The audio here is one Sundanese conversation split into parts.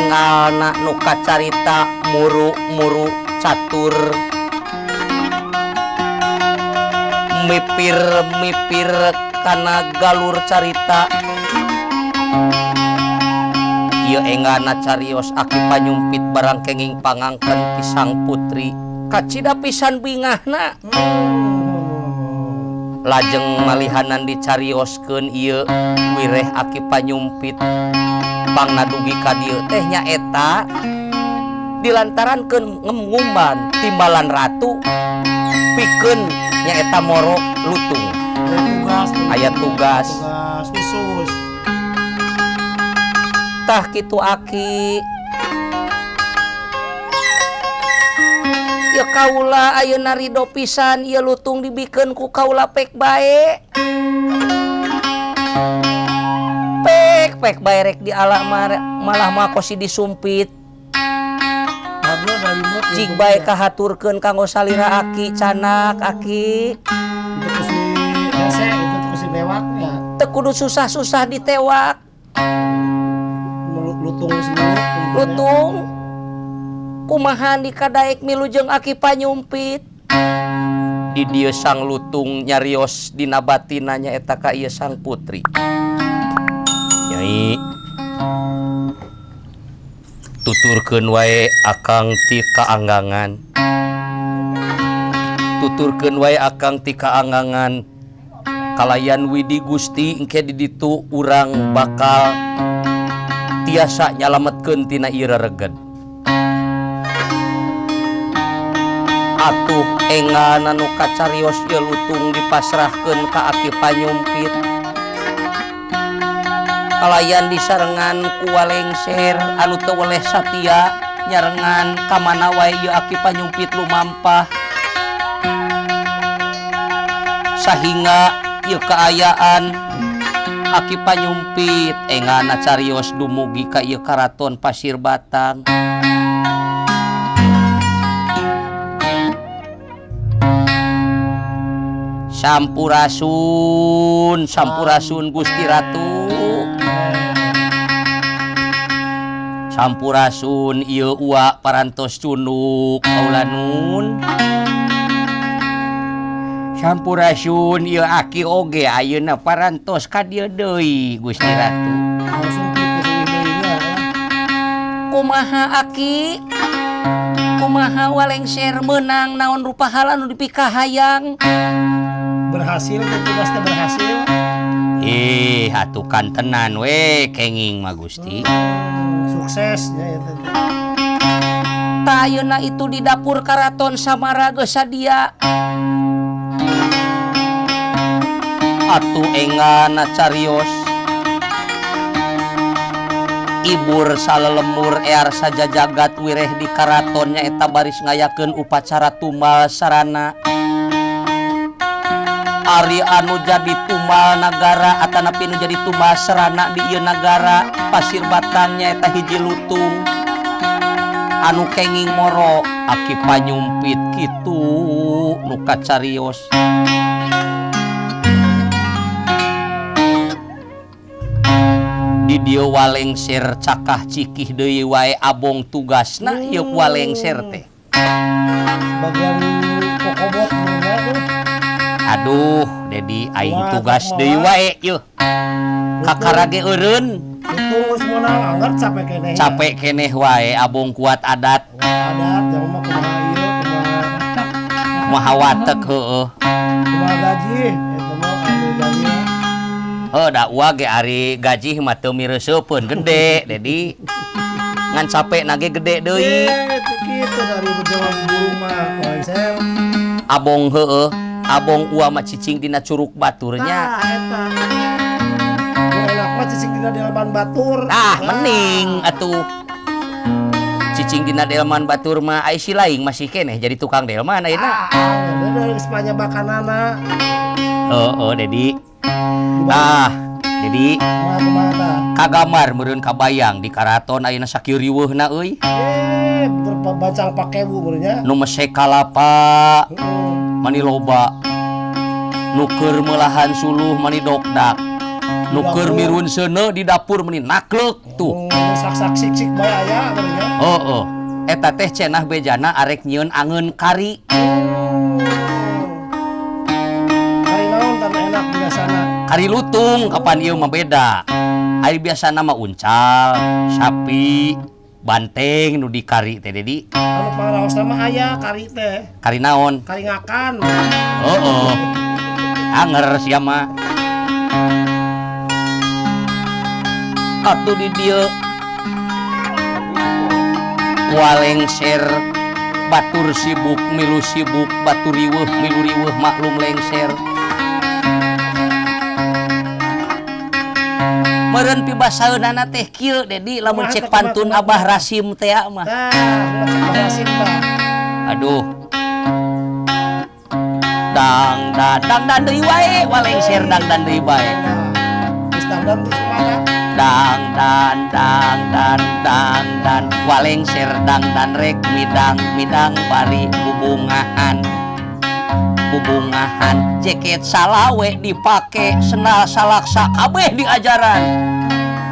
Engalna nu kacarita muru-muru catur mipir-mipir kana galur carita. Ieu engalna carios Aki Panyumpit barang kenging pangangken ti sang putri. Kacida pisan bingahna. Lajeng malihanan dicarioskeun ieu wireh Aki Panyumpit pangna dugi ka dieu teh nyaeta dilantarankeun ngumban timbalan ratu pikeun nyaeta moro lutung. Tugas, aya tugas. Tugas khusus. Tah kitu Aki. Ya kaula ayeuna rido pisan ieu lutung dibikeun ku kaula pek bae. Pek pek bae rek diala malah mah kosi disumpit. Cik bae kahaturkeun kanggo salira Aki canak Aki. Itu kusi hese, itu kusi bewaknya. Teu kudu susah-susah ditewak. Lutung sendiri. Lutung. Kumaha dikadaek milu jeung Aki Panyumpit. Di dieu sang lutung nyarios dina batina nyaeta ka ieu sang putri. Nyai tuturkeun wae akang ti kaanggangan. Tuturkeun wae akang ti kaanggangan. Kalayan Widi Gusti engke di ditu urang bakal tiasa nyalametkeun tina ieu rereged. Atuh engalna nu kacarios ieu lutung dipasrahkeun ka Aki Panyumpit. Kalayan disarengan ku walengser anu teu weleh satia nyarengan ka mana wae ieu Aki Panyumpit lumampah. Sahingga ieu kaayaan Aki Panyumpit engalna carios dumugi ka ieu karaton Pasir Batang. Sampurasun, sampurasun Gusti Ratu. Sampurasun ieu uwa parantos cunduk kaula nun. Sampurasun ieu aki oge ayeuna parantos ka dieu deui Gusti Ratu. Kumaha aki? Kumaha walengser meunang naon rupa hal anu dipikahayang? Berhasil tugas teh berhasil. Ih, atuh kantenan we kenging mah Gusti. Sukses nya eta teh. Tah ayeuna itu di dapur karaton Samara geus sadia. Atuh engalna carios. Ibur salelemur ear sajajagat wireh di karaton nyaeta baris ngayakeun upacara tumbal sarana. Ari anu jadi tumbal nagara atanapi nu jadi tumbal serana di ieu nagara Pasir Batang nyaeta hiji lutung anu kenging moro Aki Panyumpit kitu nu kacarios. Di dieu walengser cakah cikih deui wae abong tugasna ieu walengser teh. Bagian kokobok nya. Aduh, Dedi aing tugas deui wae yeuh. Kakara ge eureun. Lutung geus meunang anggar capek keneh. Capek keneh wae abong kuat adat. Adat yang mah kumaha ieu kumaha. Kumaha watek heueuh. Kumaha gaji eta mah anu jadi. Heuh da ua ge ari gaji mah teu mireuseupeun gede, Dedi. Ngan capek nage gede deui. Kitu dari berjalan burung mah walengser. Abong heueuh. Abong ua mah cicing dina curug baturnya. Tah eta. Nu enak mah cicing dina delman batur. Tah mending atuh. Cicing dina delman batur mah ai si laing masih keneh jadi tukang delman ayeuna. Ah, da geus panyabakanana. Heeh, Dedi. Tah, Dedi. Kumaha tah? Kagambar meureun kabayang di karaton ayeuna sakieu riweuhna euy. Bancang pakewu meureun nya. Nu mesek kalapa. Mani loba. Nu keur meulahan suluh mani dokdak. Nu keur mirun seuneu di dapur meuni nakleuk tuh. Oh, sak-sak sik-sik bae aya meureun nya. Heeh. Eta teh cenah bejana arek nyieun angeun kari. Kari naon tah enak biasana? Kari lutung kapan ieu mah beda. Ari biasana mah uncal, sapi, banteng nu dikari teh Dedi. Anu pangraosna mah aya kari teh. Kari naon? Kari ngakan. Heeh. Anger sia mah. Atuh di dieu walengser batur sibuk milu sibuk batur riweuh milu riweuh maklum lengser. Meureun pibasaeunana teh kieu Dedi lamun cek pantun Abah Rasim teh mah. Tah, cek Abah Rasim tah. Aduh. Dang dan dang dan deui wae walengser dang dan deui bae. Geus dangdan terus kumaha? Dang dan dang dan dang dan walengser dang dan rek midang midang bari bubungahan. Bubungahan jaket salawe dipake sendal salaksa kabeh diajaran.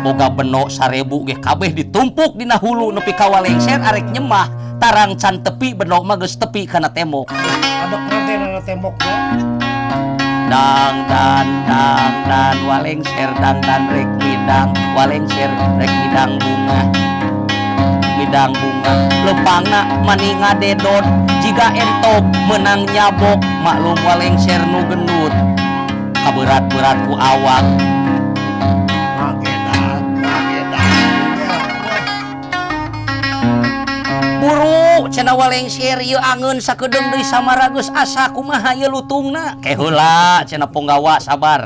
Boga beno 1000 ge kabeh ditumpuk dina hulu nepi ka walengser arek nyemah tarang can tepi beno mah geus tepi kana tembok. Adek teh kana tembokna. Dang dan dang dan walengser dang dan rek midang walengser rek midang bunga midang bunga lepangna mani ngadedot jiga entog menang nyabok maklum walengser nu gendut kaberat-berat ku awak. Buru cenah walengser ieu angeun sakedeung deui samara geus asa kumaha ieu lutungna. Ke heula cenah ponggawa sabar.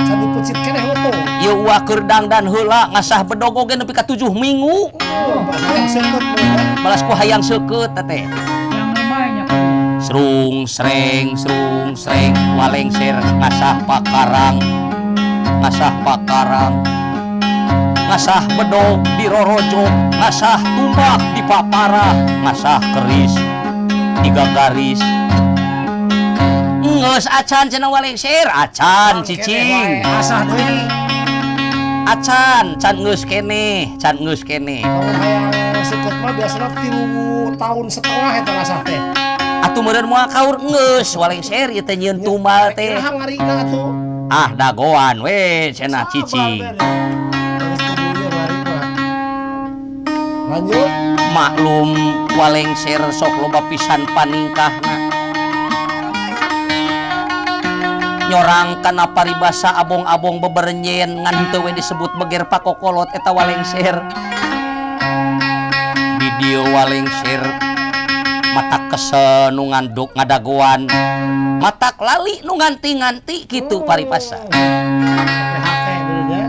Can dipeucit keneh lutung. Ieu uah keur dangdan heula ngasah bedog oge nepi ka 7 minggu. Oh, hayang seukeut meureun. Balas ku hayang seukeut teh. Srung sreng srung sreng walengser ngasah pakarang ngasah pakarang ngasah bedog dirorojok ngasah tumbak dipapara ngasah keris tiga garis. Geus acan cenah walengser acan cicing asah deui acan can geus keneh can geus keneh. Lamun hayang seukeut mah biasana 3 tahun setengah eta ngasah teh. Atuh meureun moal kaur geus walengser ieu teh nyieun tumbal teh. Iraha ngarina atuh. Ah dagoan we cenah cicing. Lanjut. Maklum walengser sok loba pisan paningkahna. Nyorang kana paribasa abong-abong beberenyen ngan henteu we disebut beger pakokolot eta walengser. Di dieu walengser matak kesel nu nganduk ngadagoan matak lali nu nganti-nganti kitu paribasa.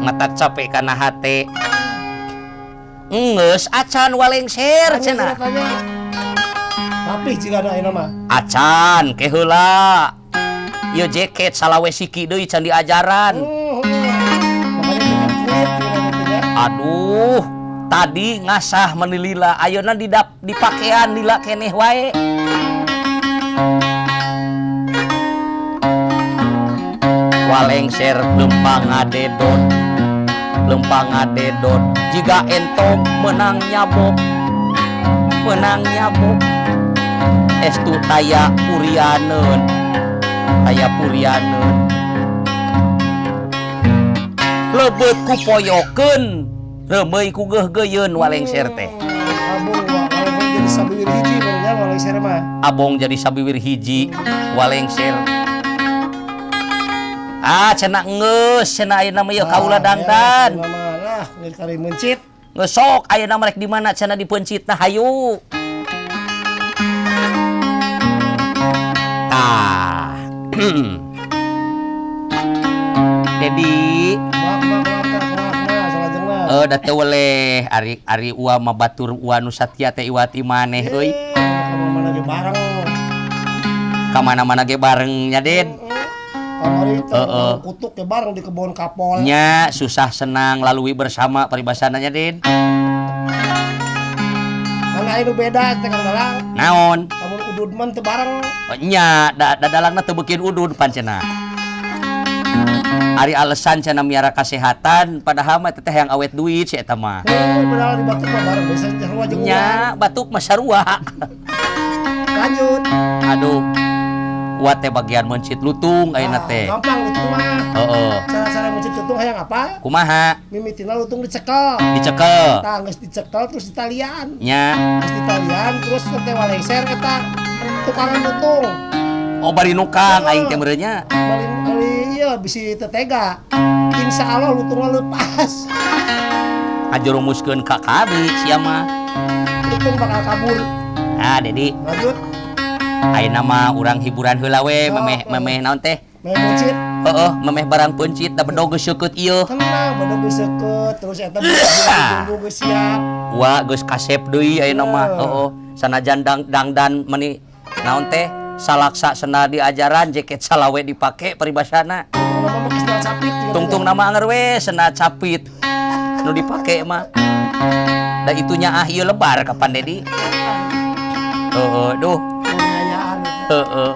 Matak capek kana hate. Geus acan walengser cenah. Rapih jigana ayeuna mah. Acan ke heula. Ieu jaket salawe siki deui can diajaran. Aduh, tadi ngasah meuni lila, ayeuna dipakean lila keneh wae. Walengser lempang ngadedot. Lempang ngadedot jiga entog menang nyabok menang nyabok estu taya purianeun taya purianeun lebeut ku poyokeun reumeuy ku geuhgeuyeun walengser teh. Abong jadi sabiwir hiji meureun walengser mah. Abong jadi sabiwir hiji walengser. Ah cenah geus cenah ayeuna mah ieu kaula dangdan. Lah kari meuncit. Geus sok ayeuna mah rek di mana cenah dipeuncitna hayu. Tah. Dedi. Kumaha da teu weleh ari ari ua mah batur ua nu satia teh iwati maneh euy. Ka mana-mana ge bareng. Ka mana-mana ge bareng nya Ded. Kamari kutuk ge bareng di kebon kapol. Nya susah senang lalui bersama paribasana nya Ded. Kan aya nu beda teh Kang Dalang. Naon? Lamun udud mah teu bareng. Nya da dadalangna teu beukin udud pan cenah. Ari alasan cenah miara kasehatan padahal mah teteh yang awet duit si eta mah. Padahal di batuk mah bareng biasa sarua jeung urang. Nya batuk mah sarua. Lanjut. Aduh. Uat teh bagian meuncit lutung ayeuna teh. Gampang lutung mah. Heeh. Cara-cara meuncit lutung hayang apa? Kumaha? Mimitina lutung dicekel. Dicekel. Tah geus dicekel terus ditalian. Nya. Geus ditalian terus teh walengser eta tukangan lutung. Oh bari nukang aing teh meureun nya. Bari ieu bisi teu tega. Insya Allah lutungna leupas. Ngajerumuskeun ka kabeh sia mah. Lutung bakal kabur. Ah, Dedi. Lanjut. Ayeuna mah urang hiburan heula we, memeh memeh naon teh? Memeh peuncit. Heeh, memeh barang peuncit da bedog geus seukeut ieu. Tenang, bedog geus seukeut, terus eta bumbu geus siap. Wa geus kasep deui ayeuna mah. Heeh, sanajan dangdan meuni naon teh? Salaksa sena diajaran jaket salawe dipake paribasana. Tungtung nama anger we sena capit nu dipake mah. Da itunya ah ieu lebar kapan Dedi? Heeh, duh. Heeh.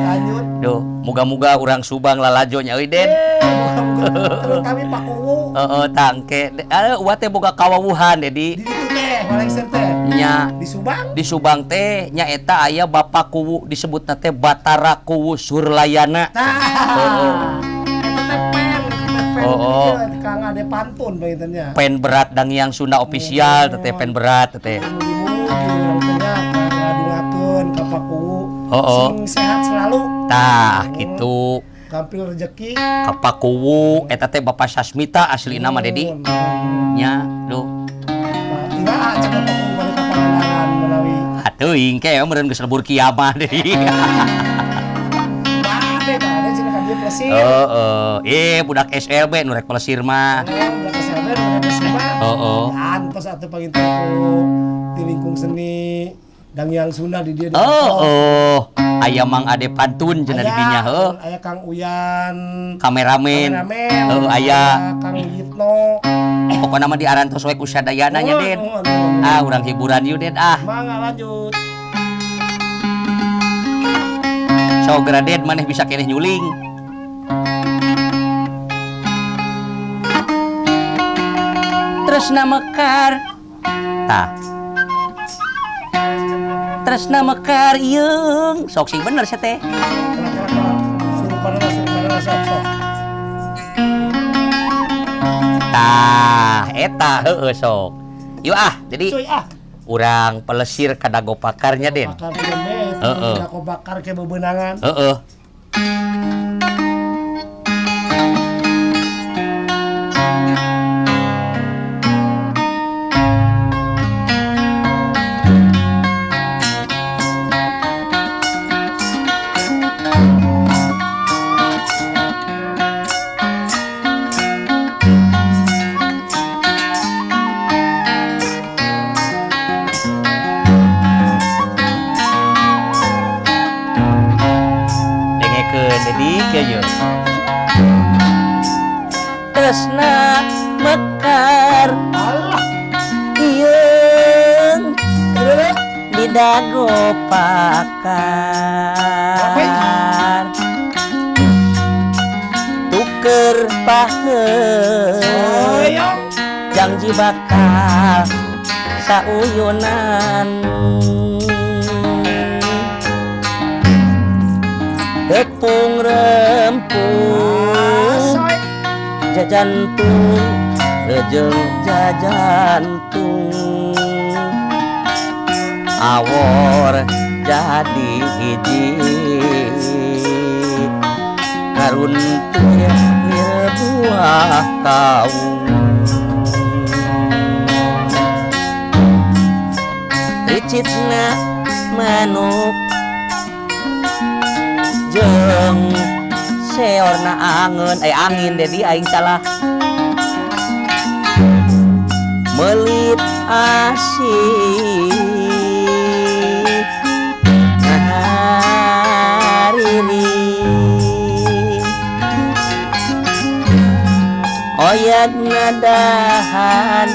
Lanjut. Duh, muga-muga urang Subang lalajo nya euy Den. Muga-muga kami Pak Kuwu. Heeh, tangke. Uwa teh boga kawawuhan Dedi. Di ditu teh, walengser teh. Nya. Di Subang? Di Subang teh nya eta aya Bapak Kuwu disebutna teh Batara Kuwu Surlayana. Tah. Heeh. Eta teh pen, pen. Heeh. Kang Ade pantun panginten nya. Pen berat Dangiang Sunda official teh pen berat teh. Mugi-mugi urang teh nya ngadungakeun ka Pak Kuwu. Heeh. Sing sehat selalu. Tah kitu. Gampil rezeki. Ka Pak Kuwu eta teh Bapak Sasmita aslina mah Dedi. Nya, duh. Ira cenah Pak Kuwu balik ka Pangandaran menawi. Teuing ke meureun geus lebur kiamah deui. Bade bade cenah ka dieu plesir. Heeh, budak SLB nu rek plesir mah. Budak SLB nu rek plesir mah. Heeh. Antos atuh panginten ku di lingkung seni Dangiang Sunda di dieu. Heeh. Aya Mang Ade Pantun cenah di dinya heuh. Aya Kang Uyan kameramen. Heuh aya Kang Yitno. Pokona mah diarantos we ku sadayana nya Den. Ah urang hiburan yeuh Den ah. Mangga lanjut. So geura Den maneh bisa keneh nyuling. Tresna mekar. Tah. Tresna mekar yeung. Sok sing bener sia teh. Suruh sok. Tah, eta heueuh sok. Yuk ah, jadi cuy ah. Urang pelesir ka dago pakarnya Den. Heeh. Dago bakar ke bebenangan. Heeh. Tresna mekar ieung di dago pakar tuker paheum janji bakal sauyunan tepung rempung jajantung rejeng jajantung awor jadi hiji karuntuh lir buah kaung ricitna manuk jeung seorna angen angin Dedi aing salah melit asih hari oyag nadahan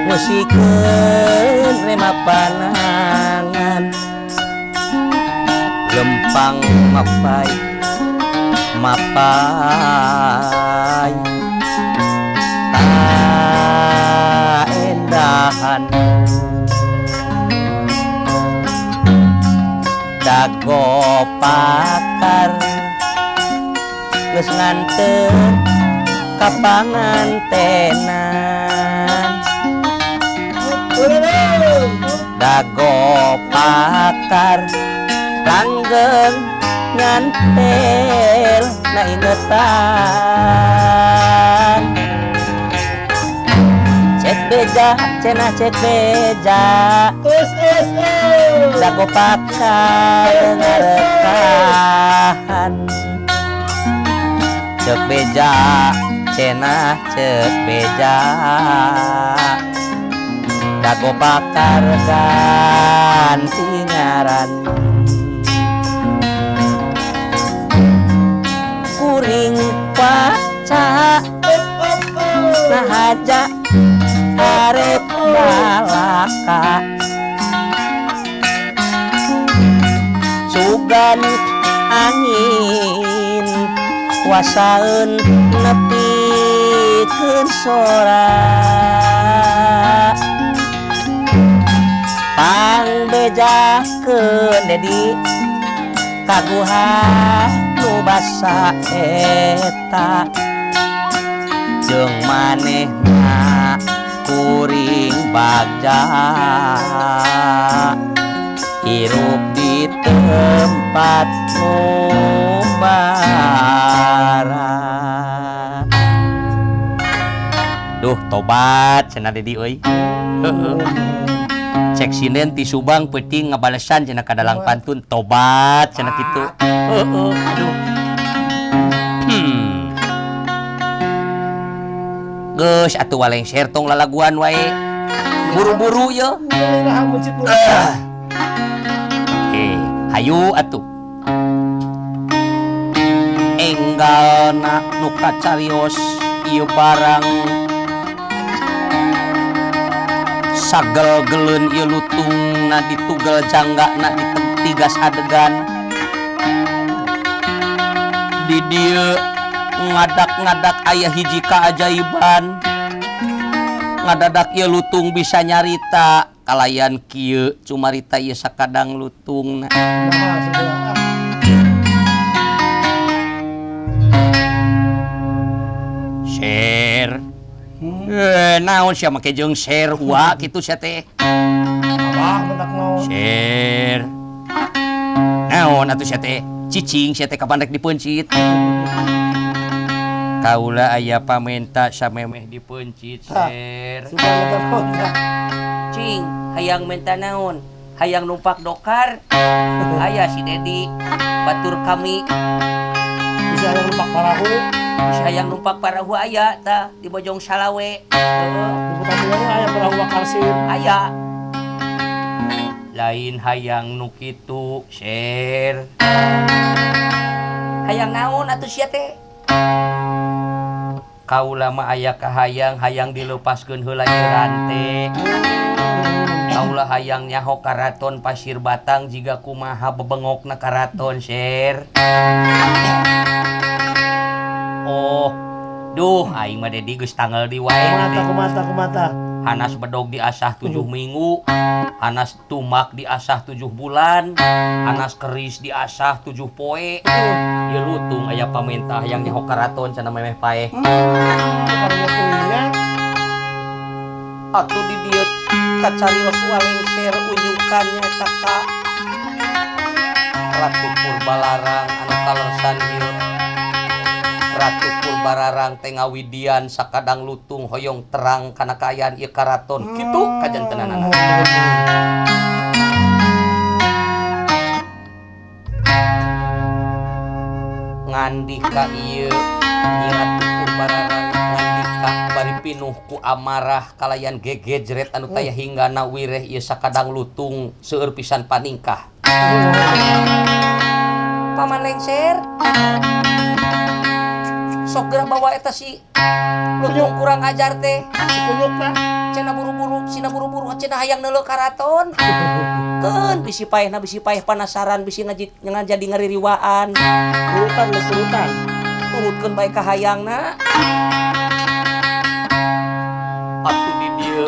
musikeun rema panangan lempang mapai Mapay kaendahan dago pakar geus nganteur ka pangantenan dago pakar langgeng nyantel na ingetan cek beja cenah cek beja Es es es. Dago pakar ngarekahan cek beja cenah cek beja dago pakar ganti ngaran kuring waca nahaja arep balaka sugan angin wasaeun nepikeun sora pangbejakeun Dedi kaguha nu basa eta jeung manehna kuring bagja hirup di tempat mubara. Duh tobat cenah Dedi euy. Heeh. Cek sinden ti Subang peuting ngabalesan cenah ka dalang pantun tobat cenah kitu. Heeh, aduh. Geus atuh walengser tong lalaguan wae. Buru-buru ye. Hayu atuh. Enggalna nu kacarios ieu barang sagel-geleun ieu lutungna ditugel janggana ditigas adegan. Di dieu ngadak-ngadak aya hiji kaajaiban. Ngadadak ieu lutung bisa nyarita kalayan kieu cumarita ieu sakadang lutungna. Share. Naon sia make jeung share ua kitu sia teh. Abah mendak naon. Share. Naon atuh sia teh? Cicing sia teh kapan rek dipeuncit. Kaula aya pamenta samemeh dipeuncit share. Cing, hayang menta naon? Hayang numpak dokar. Aya si Dedi batur kami. Bisa hayang numpak parahu. Bisa hayang numpak parahu aya tah di Bojong Salawe. Heeh. Di Putatuan aya parahu Wakarsin. Aya. Lain hayang nu kitu, share. Hayang naon atuh sia teh? Kaula mah aya kahayang hayang dilepaskeun heula ieu rante. Kaula hayang nyaho karaton Pasir Batang jiga kumaha bebengokna karaton, share. Oh, duh aing mah Dedi geus tanggal di wae. Kumata kumata kumata. Hanas bedog diasah 7 minggu, hanas tumak diasah 7 bulan, hanas keris diasah 7 poe. Ieu lutung aya pamentah yang nyaho karaton cenah memeh paeh. Atuh di dieu kacarios walengser unyukan nyaeta ka Ratu Purbalarang anu kalersan ieu. Ratu Purbararang teh ngawidian sakadang lutung hoyong terang kana kaayaan ieu karaton kitu kajantenanana. Ngandika ieu Nyi Ratu Purbararang ngandika bari pinuh ku amarah kalayan gegejret anu taya hinggana wireh ieu sakadang lutung seueur pisan paningkah. Paman Lengser sok geura bawa eta si lutung kurang ajar teh. Si kunyuk teh. Cenah buru-buru, sina buru-buru cenah hayang neuleuh karaton. Keun bisi paehna bisi paeh panasaran bisi ngajadi ngaririwaan. Urutan geus urutan. Turutkeun bae ka hayangna. Atuh di dieu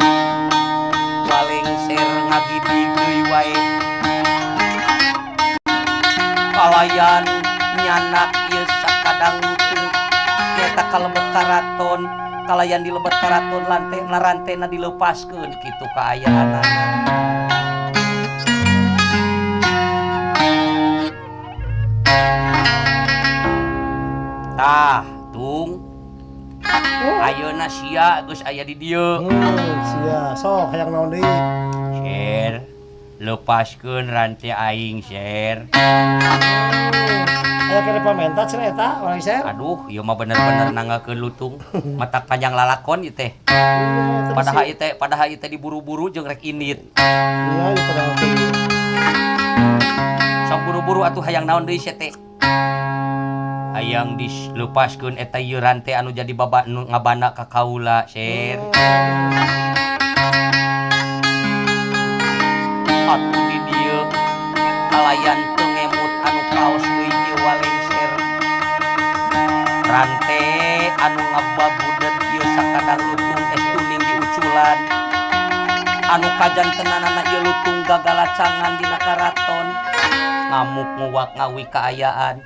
walengser ngagidig deui wae. Kalayan nyanak ieu sakadang lutung nyaeta kalebet karaton, kalayan di lebet karaton lantena rantena dilepaskeun kitu kaayaanana. Tah, tung. Ayeuna sia geus aya di dieu. Sia, sok hayang naon deui? Ser, lepaskeun rante aing, Ser. Aya kene pamenta cenah eta, urang Ser. Aduh, ieu mah bener-bener nanggakeun lutung. Matak panjang lalakon ieu teh. Padahal ieu teh diburu-buru jeung rek indit. Iya, ieu padahal teh. Sok buru-buru atuh hayang naon deui sia teh. Hayang dilepaskeun eta ieu rante anu jadi baba nu ngabana ka kaula, Ser. Atuh di dieu kalayan teu ngemut anu kaos deui ieu walengser. Rante anu ngababudeg ieu sakadar lutung es tuning diuculan. Anu kajantenanana ieu lutung gagalacangan dina karaton. Ngamuk nguwak ngawi kaayaan.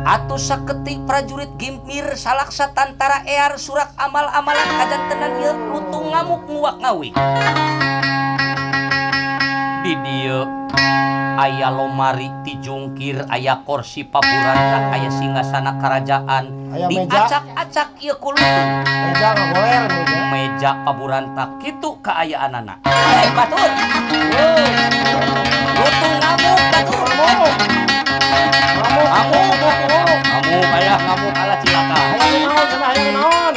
Atuh saketik prajurit Gimpir salaksa tantara ear surak amal-amalan kajantenan ieu lutung ngamuk nguwak ngawi. Di dieu aya lomari ti jungkir, aya kursi paburantak, aya singgasana karajaan. Aya meja. Diacak-acak ieu ku lutung. Meja ngagoler meja. Meja paburantak kitu kaayaanana. Hei batur. Lutung ngamuk batur. Ngamuk. Ngamuk, Ngamuk. ngamuk. Ngamuk aya ngamuk ala cilaka. Hayang naon cenah, hayang naon?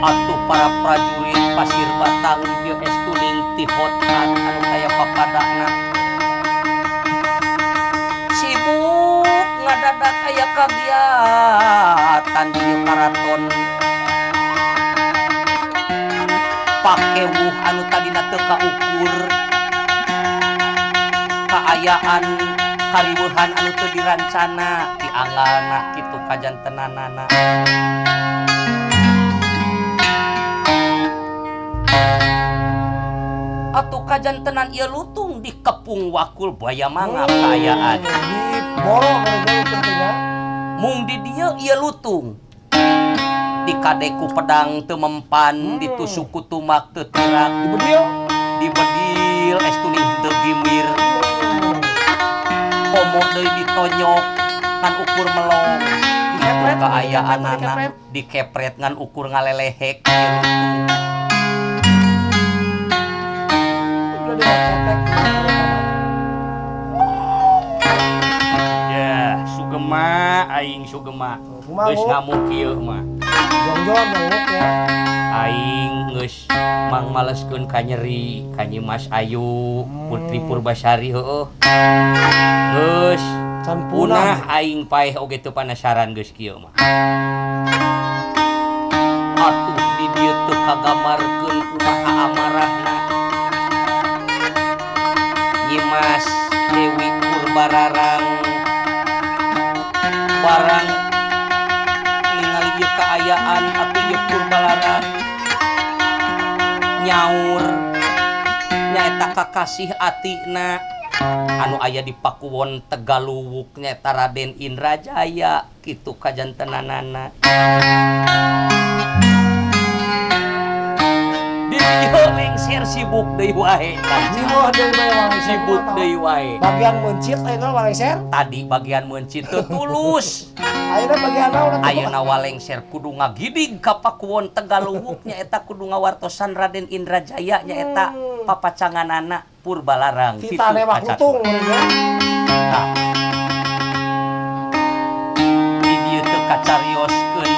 Atuh para prajurit Pasir Batang ieu es tuning ti hotan anu kaya papadana. Sibuk ngadadak aya kagiatan di ieu karaton. Pakewuh anu tadina teu kaukur. Kaayaan kariweuhan anu teu dirancana dianggalna kitu kajantenanana. Atuh kajantenan ieu lutung dikepung wakul buaya mangap kaayaan. Di boro mereka itu nya. Mung di dieu ieu lutung. Dikadeku pedang teu mempan, ditusuk ku tumak teu tirak, Dibedil. Dibedil es tuning teu gimir. Komo deui ditonyok ngan ukur melong. Dikepret, Kaayaanana dikepret. Dikepret ngan ukur ngalelehek ieu lutung. Udah diketek. Ya, sugema aing sugema. Kumaha, Geus Nguk? ngamuk kieu mah. Jongjon ngamuk ya. Aing geus mangmaleskeun ka nyeri ka Nyi Mas Ayu Putri Purbasari heueuh. Geus Can punah punah. Aing paeh oge teu panasaran geus kieu mah. Atuh di dieu teu kagamarkeun kumaha amarahna. Nyi Mas Dewi Purbararang barang ningali ieu kaayaan atuh ieu Purbalarang nyaur nyaeta kakasih atina anu aya di Pakuwon Tegaluwuk nyaeta Raden Indrajaya kitu kajantenanana. Di dieu lengser sibuk deui wae. Jiwa deui bae walengser. Sibuk deui wae. Bagian meuncit ayeuna walengser. Tadi bagian meuncit teu tulus. Ayeuna bagian naon atuh? Ayeuna walengser kudu ngagidig ka Pakuwon Tegaluwuk nyaeta kudu ngawartosan Raden Indrajaya nyaeta papacanganana Purbalarang. Tita newak Kitu lutung meureun. Tah. Di dieu teu kacarioskeun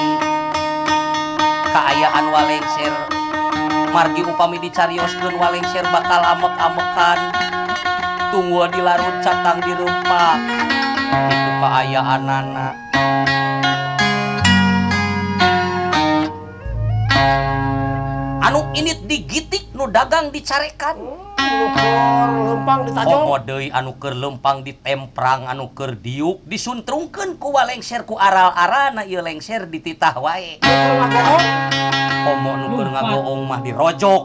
kaayaan walengser. Margi upami dicarioskeun walengser bakal amek-amekan. Tunggul dilarut catang dirempak. Itu kaayaanana. Anu init digitik nu dagang dicarekan. Nu keur lempang ditajong. Komo deui anu keur lempang ditemprang, anu keur diuk disuntrungkeun ku walengser ku aral-arana ieu lengser dititah wae. Nu keur ngagoong. Komo nu keur ngagoong mah dirojok.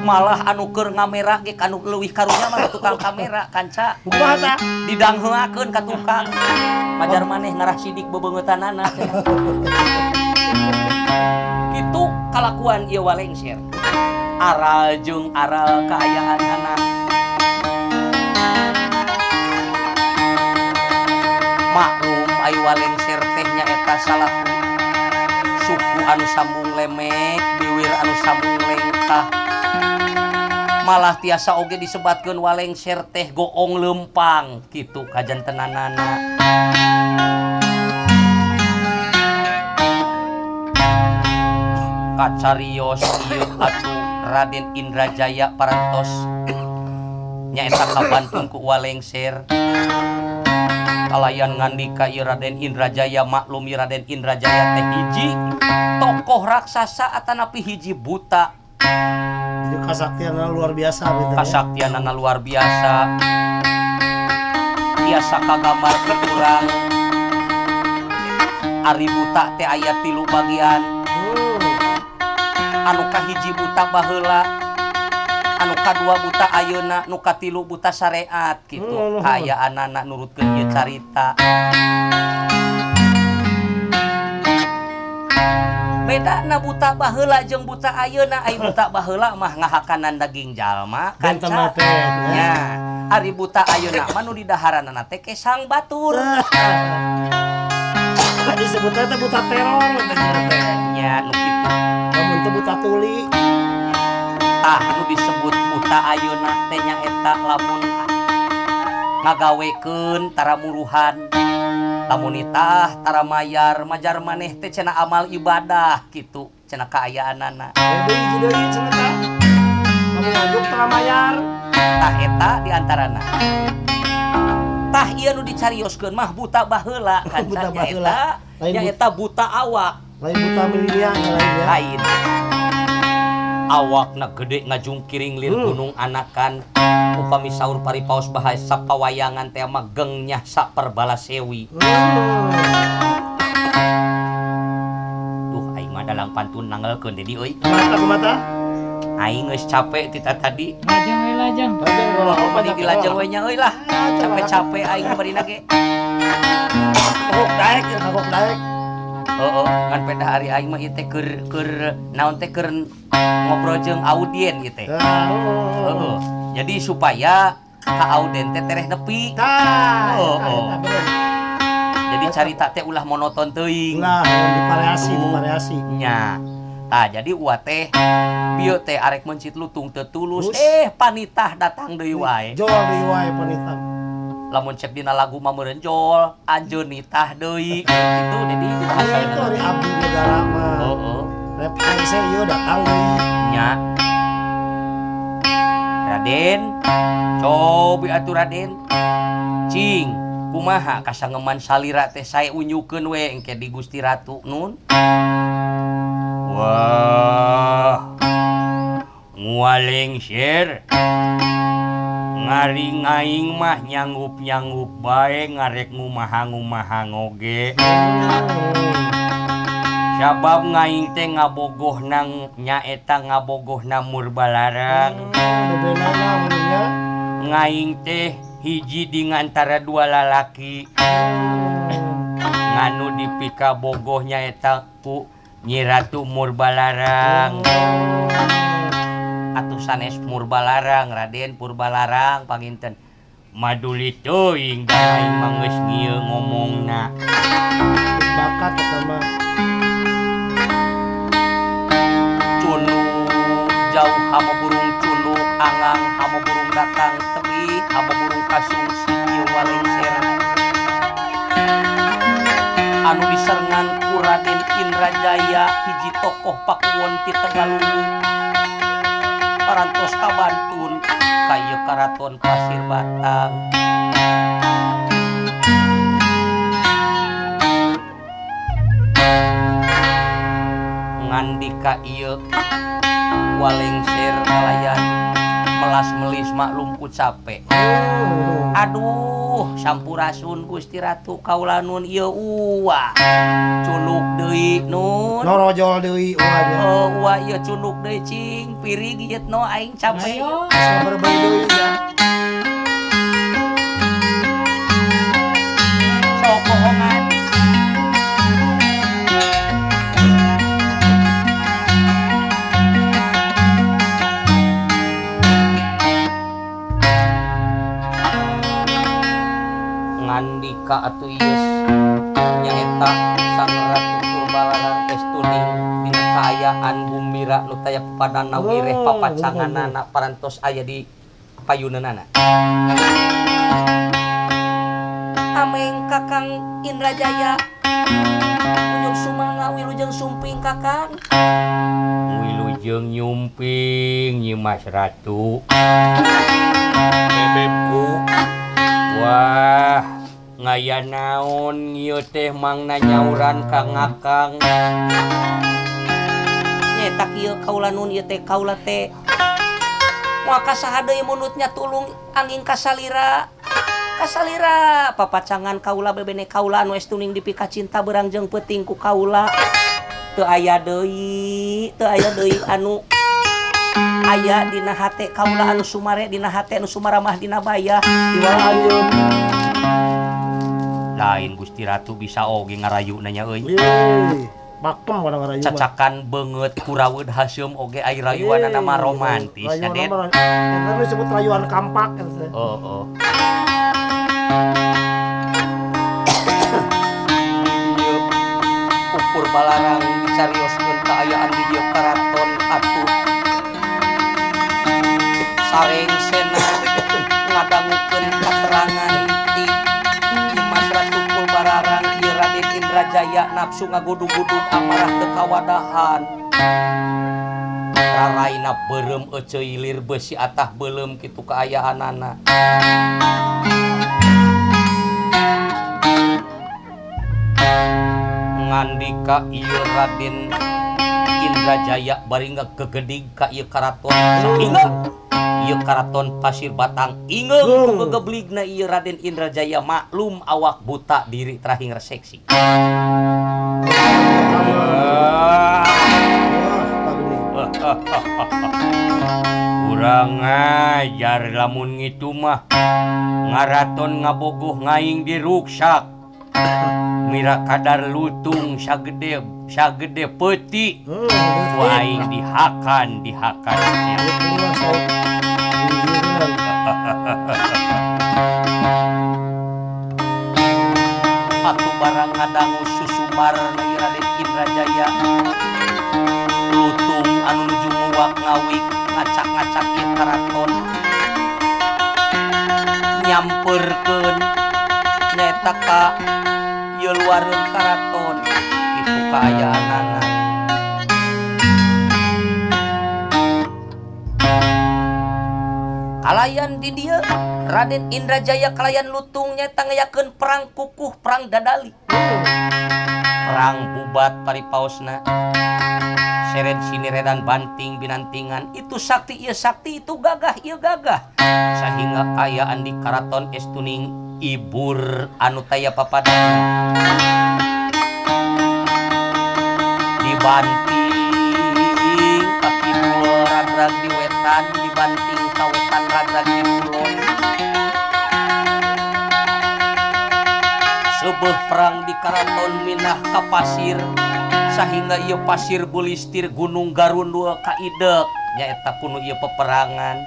Malah anu keur ngamera ge kanu leuwih karunya mah tukang kamera kanca. Kumaha tah? Didangheulakeun ka tukang. Majar maneh ngarah sidik bebeungeutanana. Kitu kalakuan ieu walengser. Aral jeung aral kaayaanana. Maklum ai walengser teh nyaeta salaku suku anu sambung lemek, biwir anu sambung lengkah. Malah tiasa oge disebatkeun walengser teh goong lempang kitu kajantenanana. Kacarios ieu atuh Raden Indrajaya parantos nyaeta kabantun ku walengser. Kalayan ngandika ieu Raden Indrajaya, maklum ieu Raden Indrajaya teh hiji tokoh raksasa atanapi hiji buta. Jadi kasaktianana luar biasa gitu ya. Kasaktianana luar biasa. Tiasa kagambar ke urang. Ari buta teh aya 3 bagian. Anu kahiji buta baheula, anu kadua buta ayeuna, nu katilu buta syariat kitu. Kaayaanana nurutkeun ieu carita. Bedana buta baheula jeung buta ayeuna, ai buta baheula mah ngahakanan daging jalma kanca. Nya, ari buta ayeuna mah nu didaharanana teh kesang batur. Disebutna teh buta terong teh. Nya nu kitu. Lamun teh buta tuli. Tah nu disebut buta ayeuna teh nyaeta lamun ngagawekeun tara muruhan. Lamun nitah tara mayar, majar maneh teh cenah amal ibadah kitu, cenah kaayaanana. Deui hiji deui cenah tah. Lamun nganjuk tara mayar. Tah eta di antarana. Tah ieu nu dicarioskeun mah buta baheula kan Buta baheula. Nyaeta buta awak. Lain buta milenia lain ya. Lain. Awakna gede ngajungkiring lir gunung anakan. Upami saur paripaos bahasa pawayangan teh mah gengnya saperbalasewi. Duh aing mah dalang pantun nangelkeun deui euy. Mata kumata? Aing geus capek ti tadi. Lajeng we lajeng. Lajeng oh, bari dilajeng we nya euy lah. Capek-capek aing barina ge. Kagok daek, kagok daek. Heeh, ngan pedah ari aing mah ieu teh keur keur naon teh keur ngobrol jeung audien ieu teh. Heeh. Jadi supaya ka audien teh tereh nepi. Tah. Heeh. Jadi carita teh ulah monoton teuing. Ulah divariasi, divariasi. Nya. Tah jadi uwa teh bieu teh arek mencit lutung teu tulus, panitah datang deui wae. Jol deui wae panitah. Lamun cek dina lagu mah meureun jol, anjeun nitah deui. Kitu jadi dibahasa itu ari abdi negara mah. Heeh. Rep hese ieu datang deui. Nya. Raden, cobi atuh Raden. Cing, kumaha kasangeman salira teh sae unjukeun we engke di Gusti Ratu nun. Wah, ngualengser ngari ngaing mah nyanggup-nyanggup bae ngarek ngumaha-ngumaha ngoge. Sabab ngaing teh ngabogoh nang nyaeta ngabogoh na Murbalarang. Ngaing teh hiji di ngantara dua lalaki. Nganu dipika bogoh nyaeta ku Nyi Ratu Murbalarang. Atuh sanes Murbalarang, Raden Purbalarang panginten. Maduli teuing da aing mah geus ngieu ngomongna. Bakat eta mah. Cunuk jauh hama burung cunuk, angang hama burung datang tebih, hama burung kasungsi ieu walengser. Anu diserengan ku Raden Indrajaya hiji tokoh Pakuwon ti Tegalluwu. parantos kabantun ka ieu karaton Pasir Batang. Ngandika ieu walengser kalayan melas melis maklum ku capek. Aduh, sampurasun Gusti Ratu kaula nun ieu uwa. Culuk deui nun. Norojol deui uwa nya. Oh, uwa ieu culuk deui cing, pirig ieu no aing capek. Sabar bae deui ya. Sok bohongan. Ngandika atuh ieu nyaeta Sang Ratu Purbalarang Estuning dina kaayaan gumira nu taya papadana wireh papacanganana parantos aya di payuneunana. Ameng Kakang Indrajaya unjuk sumangga wilujeng sumping Kakang. Wilujeng nyumping Nyimas Ratu. Bebebku. Wah, ngaya naon ieu teh mangna nyauran ka ngakang. Nyaeta kieu kaula nun ieu teh kaula teh. Moal kasaha deui munutnya tulung angin kasalira. Kasalira papacangan kaula bebene kaula anu estuning dipika cinta berang jeung peuting ku kaula. Teu aya deui, teu aya deui anu aya dina hate kaula anu sumare dina hate anu sumaramah dina bayah. Iwal anjeun. Lain Gusti Ratu bisa oge ngarayuna nya euy. Pakem kana ngarayu mah. Cacakan beungeut kuraweud haseum oge ai rayuanana mah romantis nya Den. Eta disebut rayuan kampak eta teh. Heeh. Ieu Pupur Balarang dicarioskeun kaayaan di dieu karaton atuh. Sarengsena ngadangukeun katerangan ti Nyimas Ratu Purbalarang ieu Raden Indrajaya nafsu ngagudug-gudug amarah teu kawadahan. Raraina beureum eceuy lir beusi atah beuleum kitu kaayaanana. Ngandika ieu Raden Indrajaya bari ngagegedig ka ieu karaton saingeung. Ieu karaton Pasir Batang ingeung ku gegebligna ieu Raden Indrajaya maklum awak buta diri terahing reseksi. Kurang ajar lamun ngitu mah ngaraton ngabogoh ngaing diruksak. Mira kadar lutung sagede sagede peti. Ku aing dihakan dihakan. Atuh barang ngadangu susumar na Raden Indrajaya lutung anu nuju nguwak ngawik ngacak-ngacak ieu karaton nyamperkeun nyaeta ka ieu luareun karaton kitu kaayaanana. Kalayan di dieu Raden Indrajaya kalayan lutung nyaeta ngayakeun perang kukuh perang dadali. Perang bubat paripaosna. Seret siniredan banting binantingan itu sakti ieu sakti itu gagah ieu gagah. Sahingga kaayaan di karaton Estuning ibur anu taya papadana. Dibanting ka kidul ragrag di wetan, dibanting ka wetan ragrag di kulon. Seubeuh perang di karaton minah ka pasir sahingga ieu pasir bulistir Gunung Garundul kaidek nyaeta kuno ieu peperangan.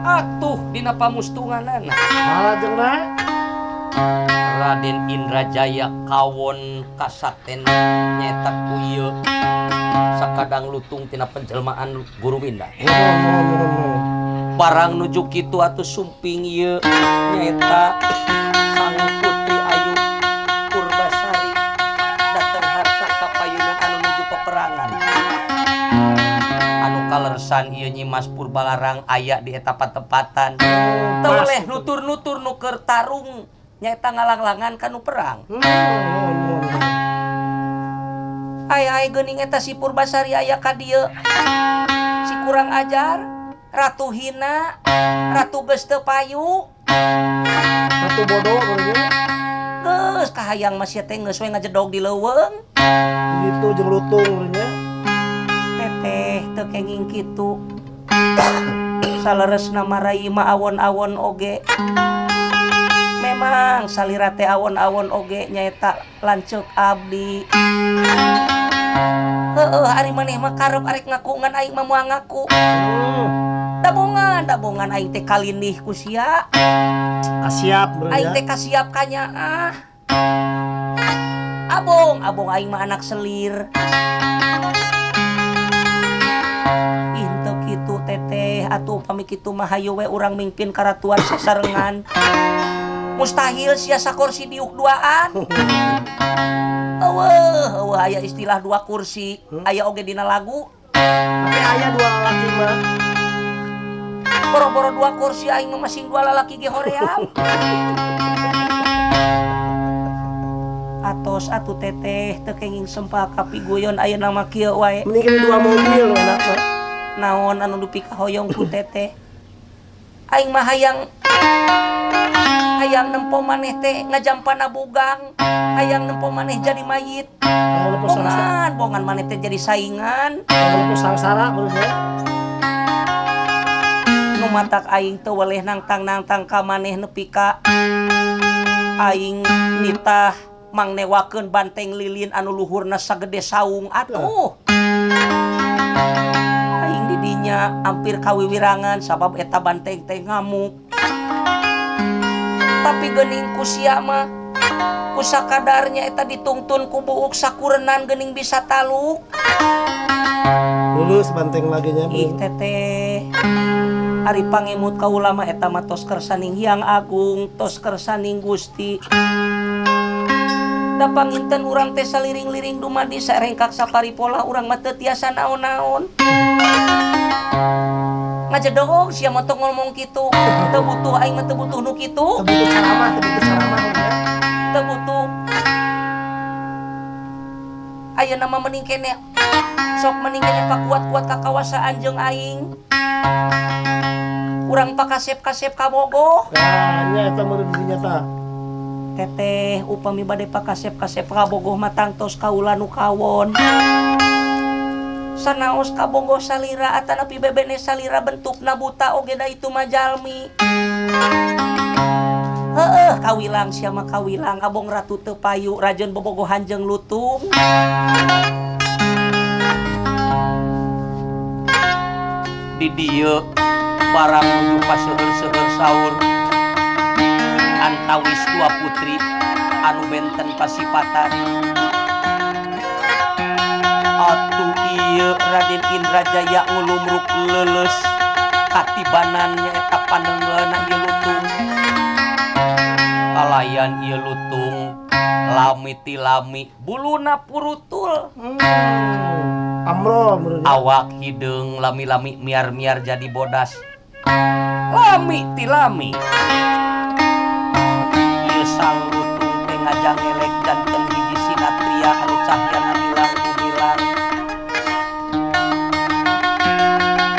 Atuh dina pamustunganana. Halajengna Raden Indrajaya kawon kasaten nyaeta ku ieu sakadang lutung tina penjelmaan Guru Winda. Barang nuju kitu atuh sumping ieu nyaeta Sang Putri Ayu Purbasari. ieu Nyimas Purbalarang aya di eta patempatan. Teu oleh nutur-nutur nu keur tarung nyaeta ngalanglangan ka nu perang. Nuhun, nuhun, nuhun. Ai ai geuning eta si Purbasari aya ka dieu. Si kurang ajar, ratu hina, ratu geus teu payu. Ratu bodoh meureun. Geus kahayang mah sia teh geus we ngajedog di leuweung. Gitu jeung lutung meureun nya. Teteh teu kenging kitu. Saleresna marai mah awon-awon oge. Memang salira teh awon-awon oge nyaeta lanceuk abdi. Heueuh ari maneh mah karep arek ngaku ngan aing mah moal ngaku. Dabongan, dabongan aing teh kalindih ku sia. Kasiap meureun Aing nya. teh kasiap kanyaah. Abong, abong aing mah anak selir. Henteu kitu teteh, atuh upami kitu mah hayu we urang mingpin karatuan sasarengan. Mustahil sia sakursi diuk duaan. Eueuh, eueuh aya istilah dua kursi, aya oge dina lagu. Tapi aya dua lalaki mah. Boro-boro dua kursi aing mah masing dua lalaki ge hoream. Atos atuh teteh teu kenging sempal kapiguyon ayeuna mah kieu wae. Mending kene dua mobil nu enak mah. Naon anu dipikahoyong ku teteh? Aing mah hayang hayang nempo maneh teh ngajampana bugang, hayang nempo maneh jadi mayit. Hayang nempo sangsara. Bongan, bongan maneh teh jadi saingan. Hayang nempo sangsara meureun nya. Nu matak aing teu weleh nangtang-nangtang ka maneh nepi ka aing nitah mangnewakeun banteng lilin anu luhurna sagede saung atuh. Aing di dinya hampir kawiwirangan sabab eta banteng teh ngamuk. Tapi geuning ku sia mah ku sakadarnya eta ditungtun ku buuk sakurenan geuning bisa taluk. Lulus banteng lagi nya. Ih teteh. Ari pangemut kaula mah eta mah tos kersaning Hyang Agung, tos kersaning Gusti. Da panginten urang teh saliring-liring dumadi sarengkak saparipola urang mah teu tiasa naon-naon. Ngajedog sia mah tong ngomong kitu. Teu butuh aing mah teu butuh nu kitu. Teu butuh ceramah, teu butuh ceramah nya. Teu butuh. Ayeuna mah mending kene sok mending kene pakuat-kuat ka kawasaan jeung aing. Urang pakasep-kasep kabogoh. Nah, nya eta meureun dinya tah. Teteh upami bade pakasep-kasep kabogoh mah tangtos kaula nu kawon. Sanaos kabogoh salira atanapi bebene salira bentukna buta oge da itu mah jalmi. Heueuh kawilang sia mah kawilang abong ratu teu payu rajeun bobogohan jeung lutung. Di dieu barang nuju paseueur-seueur saur antawis dua putri anu benten pasipatan. Atuh ieu Raden Indrajaya ngulumruk leuleus katibanan nyaeta panenggeuna ieu lutung. Kalayan ieu lutung lami ti lami buluna purutul. Amro meureun. Awak hideung lami-lami miar-miar jadi bodas. Lami ti lami. Ieu sang lutung teh ngajangelek janten hiji sinatria anu cahyana bilang gumilang.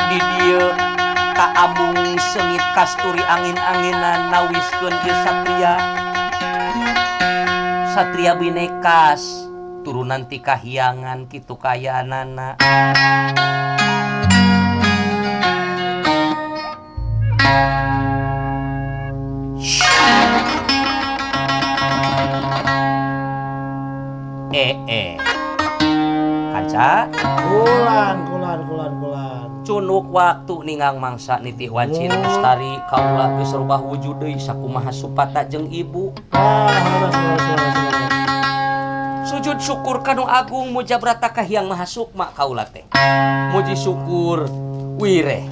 Di dieu kaambung seungit kasturi angin-anginan nawiskeun ieu satria. Satria binekas turunan ti kahyangan kitu kayaanana. Kanca Kulan kulan kulan kulan. Cunuk waktu ningang mangsa nitih wanci mustari kaula geus rubah wujud deui sakumaha supata jeung ibu. Ah, leres, leres, leres, leres. Sujud syukur kanu agung mujabrata ka Hyang Maha Sukma kaula teh. Muji syukur wireh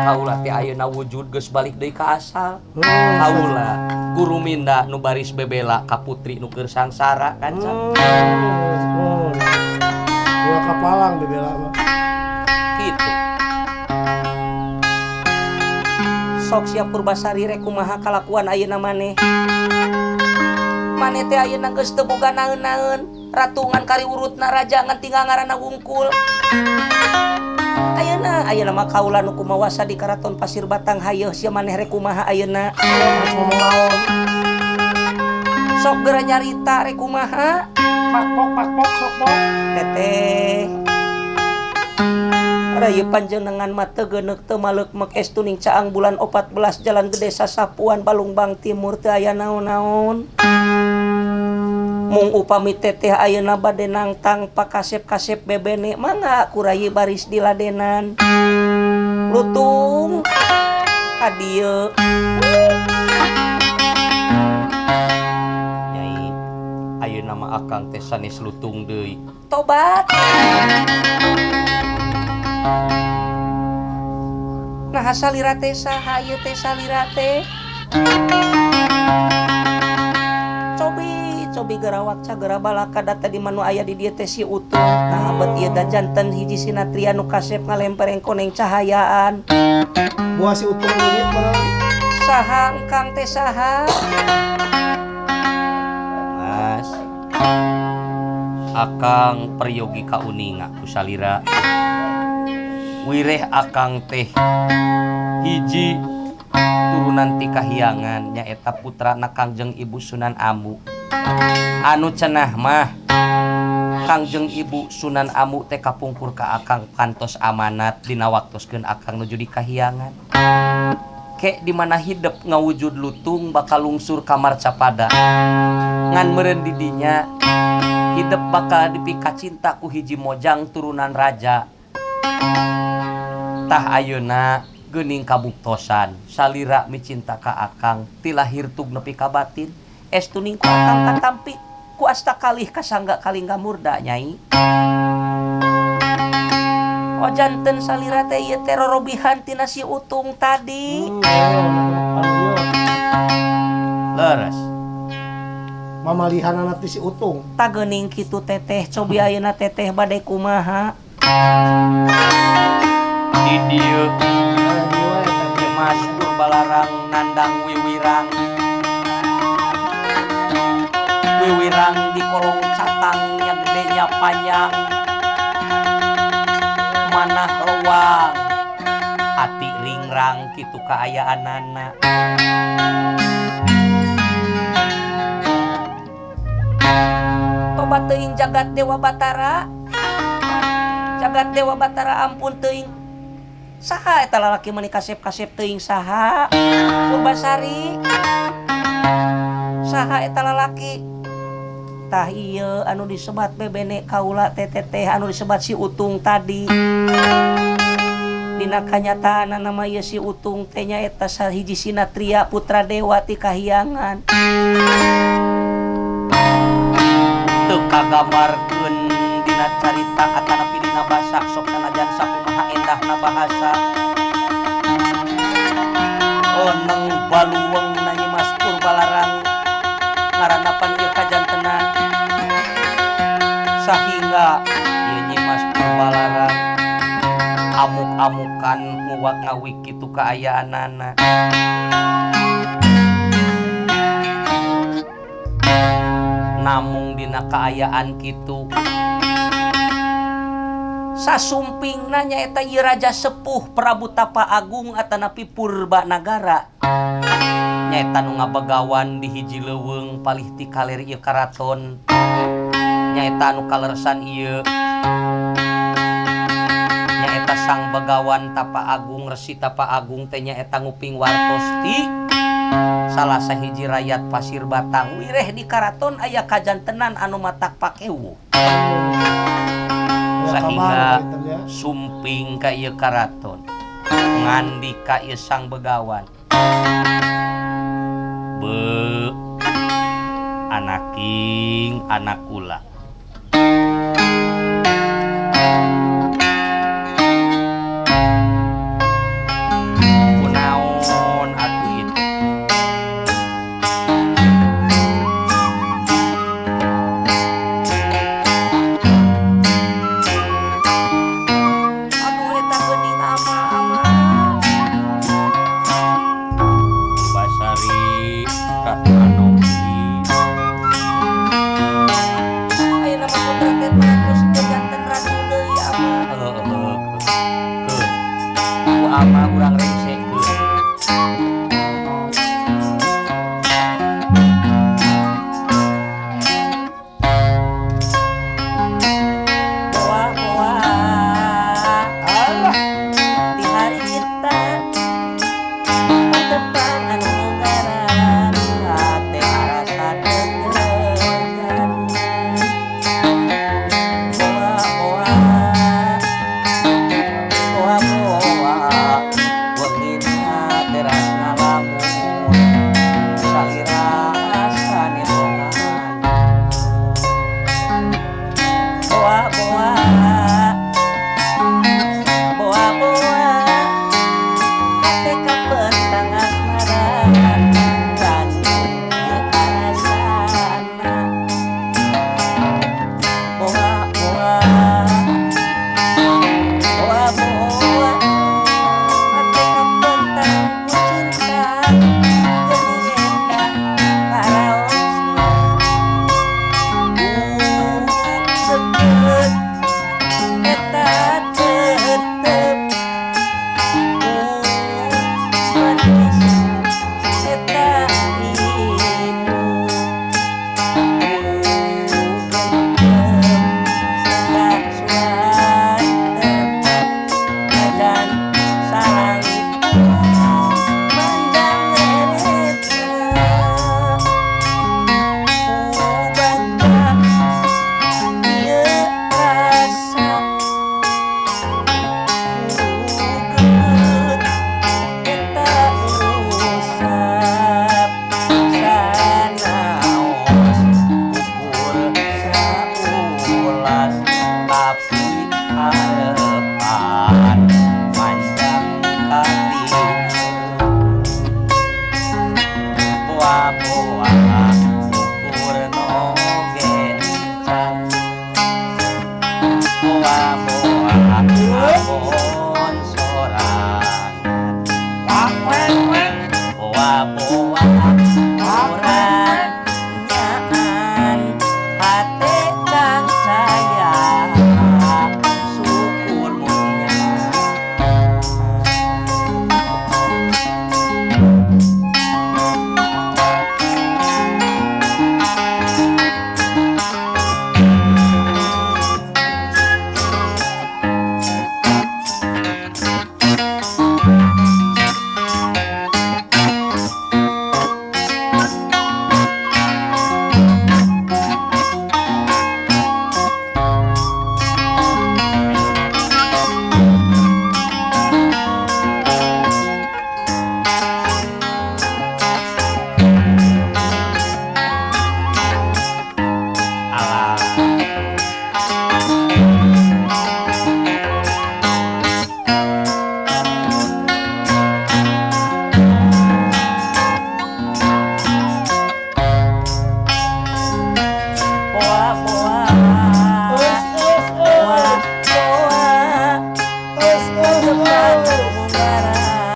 kaula teh ayeuna wujud geus balik deui ka asal. Kaula guru minda nu baris bebela ka putri nu keur sangsara kanca. Dua kapalang bebela mah. Kitu. Sok sia Purbasari rek kumaha kalakuan ayeuna maneh. Maneh teh ayeuna geus teu boga naeun-naeun, ratungan kari urutna raja ngan tinggal ngaranna wungkul. Ayeuna ayeuna mah kaula nu kumawasa di Karaton Pasir Batang hayeuh sia maneh rek kumaha ayeuna. Harus ngomong naon. Sok geura nyarita rek kumaha. Pak pok pak pok sok pok. Teteh. Rayi panjenengan mah teu geuneuk teu maleukmeuk estu ning caang bulan 14 jalan gede Sasapuan Balungbang Timur teu aya naon-naon. Mung upami teteh ayeuna bade nangtang pakasep-kasep bebene mangga ku rayi baris diladenan. Lutung ka dieu. Nyai, ayeuna mah akang teh sanes lutung deui. Tobat. Nah salira teh saha ieu teh salira teh? Cobi cobi gerawak cagera balaka da tadi mah nu aya di dieu teh si Utung. Nah bet ieu da janten hiji sinatria nu kasep ngalempereng koneng cahayaan. Buah si Utung leungit meureun. Saha engkang teh saha? Mas, akang peryogi kauninga ku salira. Wireh akang teh hiji turunan ti kahiyangan nyaeta putrana Kangjeng Ibu Sunan Ambu. Anu cenah mah Kangjeng Ibu Sunan Ambu teh kapungkur ka akang kantos amanat dina waktoskeun akang nuju di kahiyangan. Ke di mana hidep ngawujud lutung bakal lungsur ka marcapada. Ngan meureun di dinya hidep bakal dipikacinta ku hiji mojang turunan raja. Tah ayeuna geuning kabuktosan salira micinta ka akang ti lahir tug nepi ka batin estu ning ku akang katampi ku asta kalih kasangga kalingga murda nyai. Oh janten salira teh ieu teh rorobihan tina si Utung tadi. Leres. Mamalihanana ti si Utung. Tah geuning kitu teteh cobi ayeuna teteh bade kumaha? Di dieu Mas Purbalarang nandang wiwirang. Wiwirang di kolong catang nya gedenya panjang. Manah lewang ati ringrang kitu kaayaanana. Tobat teuing jagat Dewa Batara. Jagat Dewa Batara ampun teuing. Saha eta lalaki meuni kasep-kasep teuing saha? Purbasari. Saha eta lalaki? Tah ieu anu disebat bebene kaula teh teteh anu disebat si Utung tadi. Dina kanyataanna mah ieu si Utung teh nyaeta sahiji sinatria putra dewa ti kahiyangan. Teu kagambarkeun dina carita atanapi dina basa sok sanajan sakumaha endahna bahasa. Oneng baluweung na Nyi Mas Purbalarang ngaranna pan ieu kajantenan. Sahingga ieu Nyi Mas Purbalarang amuk-amukan nguwak ngawik kitu kaayaanana. Namung dina kaayaan kitu sasumpingna nyaeta ieu raja sepuh Prabu Tapa Agung atanapi Purba Nagara nyaeta nu ngabagawan di hiji leuweung palih ti kaler ieu karaton nyaeta anu kalersan ieu nyaeta sang Begawan Tapa Agung Resi Tapa Agung teh nyaeta nguping wartos ti salah sahiji rakyat Pasir Batang wireh di karaton aya kajantenan anu matak pakewuh sehingga sumping ka ieu karaton ngandi ka ieu sang Begawan. Be anaking anak kula